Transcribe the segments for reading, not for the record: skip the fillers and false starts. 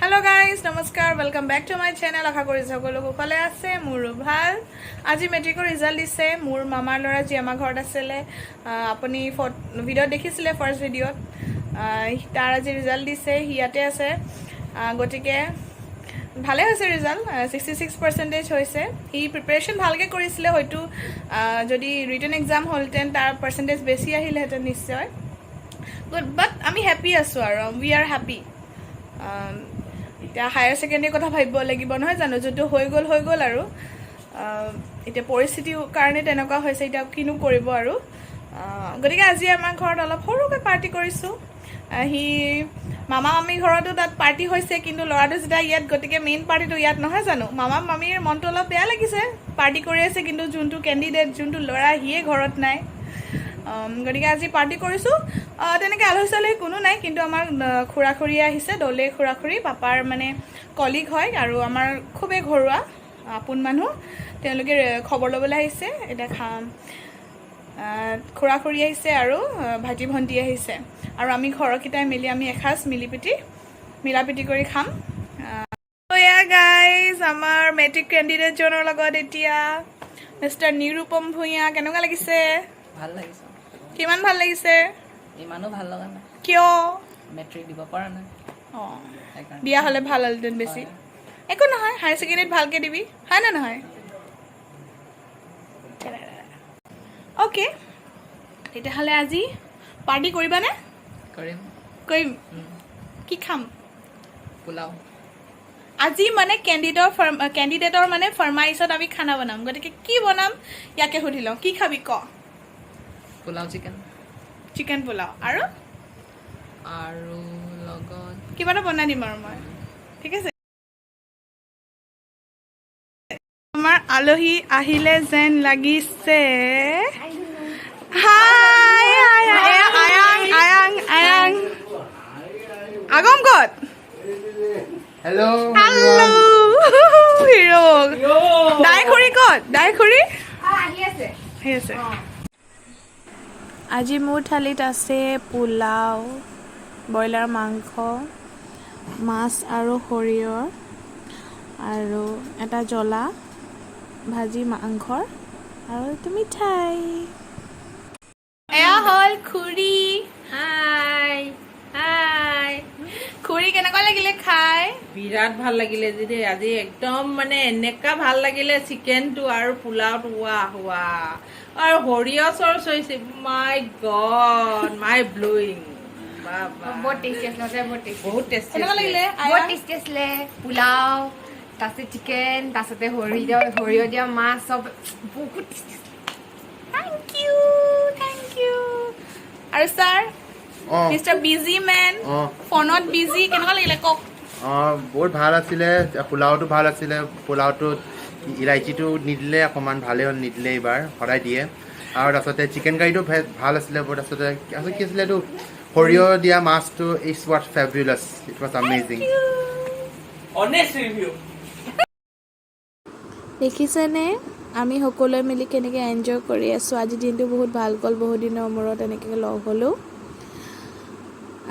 Hello' guys, নমস্কাৰ, welcome back to my channel. আশা কৰিছোঁ সকলো কুশলে আছে, মোৰো ভাল। আজি মেট্ৰিকৰ ৰিজাল্ট দিছে। মোৰ মামাৰ ল'ৰা যি আমাৰ ঘৰত আছিলে, আপুনি ভিডিঅ'ত দেখিছিলে, ফাৰ্ষ্ট ভিডিঅ'ত, তাৰ আজি ৰিজাল্ট দিছে। সি ইয়াতে আছে। গতিকে ভালে হৈছে ৰিজাল্ট, 66 পাৰ্চেণ্টেজ হৈছে। সি প্ৰিপেৰেশ্যন ভালকৈ কৰিছিলে। হয়তো যদি ৰিটেন এক্সাম হ'লহেঁতেন, তাৰ পাৰ্চেণ্টেজ বেছি আহিলেহেঁতেন নিশ্চয়। গুড, বাট আমি হেপ্পী আছোঁ আৰু we are happy. এতিয়া হায়াৰ ছেকেণ্ডেৰীৰ কথা ভাবিব লাগিব, নহয় জানো? যোনটো হৈ গ'ল হৈ গ'ল আৰু এতিয়া পৰিস্থিতিৰ কাৰণে তেনেকুৱা হৈছে, এতিয়া কিনো কৰিব আৰু। গতিকে আজি আমাৰ ঘৰত অলপ সৰুকৈ পাৰ্টি কৰিছোঁ। সি মামা মামীৰ ঘৰতো তাত পাৰ্টি হৈছে, কিন্তু ল'ৰাটো যেতিয়া ইয়াত, গতিকে মেইন পাৰ্টিটো ইয়াত, নহয় জানো? মামা মামীৰ মনটো অলপ বেয়া লাগিছে, পাৰ্টি কৰি আছে, কিন্তু যোনটো কেণ্ডিডেট, যোনটো ল'ৰা, সিয়ে ঘৰত নাই। গতিকে আজি পাৰ্টি কৰিছোঁ। তেনেকৈ আলহী চালহী কোনো নাই, কিন্তু আমাৰ খুৰা খুৰীয়ে আহিছে। দলে খুৰা খুৰী পাপাৰ মানে কলিগ হয় আৰু আমাৰ খুবেই ঘৰুৱা আপোন মানুহ। তেওঁলোকে খবৰ ল'বলৈ আহিছে। এতিয়া খাম। খুৰা খুৰী আহিছে আৰু ভাইটি ভণ্টি আহিছে আৰু আমি ঘৰৰকেইটাই মিলি আমি এসাঁজ মিলি পিটি মিলা প্ৰীতি কৰি খাম। এয়া গাইজ, আমাৰ মেট্ৰিক কেণ্ডিডেটজনৰ লগত এতিয়া মিষ্টাৰ নিৰুপম ভূঞা। কেনেকুৱা লাগিছে? ভাল লাগিছে। কিমান ভাল লাগিছে? ইমানো ভাল লগা নাই। কিয়? মেট্ৰিক দিব পৰা নাই। অঁ। সেইকাৰণে। দিয়া হ'লে ভাল হ'লহেঁতেন বেছি। একো নহয়, হায়াৰ ছেকেণ্ডেৰীত ভালকে দিবি, হয় নে নহয়? অ'কে, তেতিয়াহ'লে আজি পাৰ্টি কৰিবানে? কৰিম। কৰিম। কি খাম? পোলাও। আজি মানে কেণ্ডিডেটৰ মানে ফৰমাইছত আমি খানা বনাম। গতিকে কি বনাম, ইয়াকে সুধি লওঁ। কি খাবি ক? পোলাও, চিকেন। চিকেন পোলাও আৰু? আৰু লগত কিবা এটা বনাই দিম আৰু মই, ঠিক আছে। আমাৰ আলহী আহিলে যেন লাগিছে। হাই হাই, আয়াং, আয়াং, আয়াং, আগম ক'ত? হেল্ল'। হেল্ল' হিৰ', দাই খুৰী ক'ত? দাই খুৰী আহি আছে। আহি আছে। আজি মোৰ থালিত আছে পোলাও, ব্ৰইলাৰ মাংস, মাছ আৰু সৰিয়হ আৰু এটা জ্বলা ভাজি মাংসৰ আৰু এইটো মিঠাই। এয়া হ'ল খুৰী। হাই হাই। খুৰী, কেনেকুৱা লাগিলে খাই? বিৰাট ভাল লাগিলে দেই আজি। একদম মানে এনেকা ভাল লাগিলে চিকেনটো আৰু পোলাওটো, ৱাহ ৱাহ! আৰু সৰিয়হ চচ হৈছে, মাই গড, মাইণ্ড ব্লয়িং। বহুত টেষ্টি আছিলে, সঁচাই বহুত টেষ্টি। বহুত টেষ্টি। কেনেকুৱা লাগিলে? বহুত টেষ্টি আছিলে পোলাও, তাৰপিছতে চিকেন, তাৰপিছতে সৰিয়হ, সৰিয়হ দিয়া মাছ, চব বহুত টেষ্টি আছিলে। Thank U, thank U. আৰু ছাৰ? অঁ। Mister busy man. অঁ। ফোনত বিজি, কেনেকুৱা লাগিলে কওক? অঁ, বহুত ভাল আছিলে। পোলাওটো ভাল আছিলে। পোলাওটোত ইলাইচিটো নিদিলে, অকণমান ভালেই হ'ল নিদিলে এইবাৰ, সদায় দিয়ে। আৰু তাৰপাছতে চিকেন কাৰীটো ভাল আছিলে বহুত। তাৰপাছতে তাৰপাছত কি আছিলে এইটো, সৰিয়হ দিয়া মাছটো, it's was fabulous, it was amazing. Honest review. দেখিছেনে, আমি সকলোৱে মিলি কেনেকৈ এনজয় কৰি আছোঁ। আজি দিনটো বহুত ভাল গ'ল। বহুত দিনৰ মূৰত এনেকৈ লগ হ'লোঁ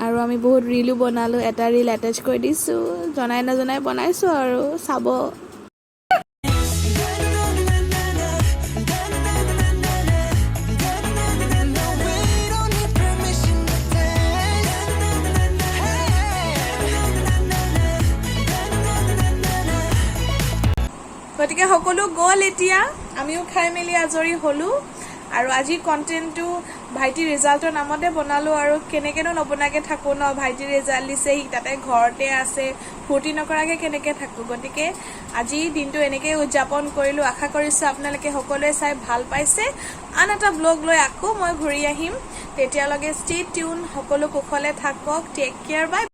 আৰু আমি বহুত ৰিলো বনালোঁ। এটা ৰিল এটেচ কৰি দিছোঁ, জনাই নজনাই বনাইছোঁ আৰু চাব। No, we don't need permission to dance. Hey. গতিকে সকলো গ'ল, এতিয়া আমিও খাই মেলি আজৰি হ'লোঁ আৰু আজিৰ কণ্টেণ্টটো ভাইটিৰ ৰিজাল্টৰ নামতে বনালোঁ। আৰু কেনেকৈনো নবনাকৈ থাকোঁ ন? ভাইটিৰ ৰিজাল্ট দিছে, সি তাতে ঘৰতে আছে, ফূৰ্তি নকৰাকৈ কেনেকৈ থাকোঁ? গতিকে আজিৰ দিনটো এনেকৈয়ে উদযাপন কৰিলোঁ। আশা কৰিছোঁ আপোনালোকে সকলোৱে চাই ভাল পাইছে। আন এটা ব্লগ লৈ আকৌ মই ঘূৰি আহিম। তেতিয়ালৈকে ষ্টে টিউন। সকলো কুশলে থাকক। Take care, bye.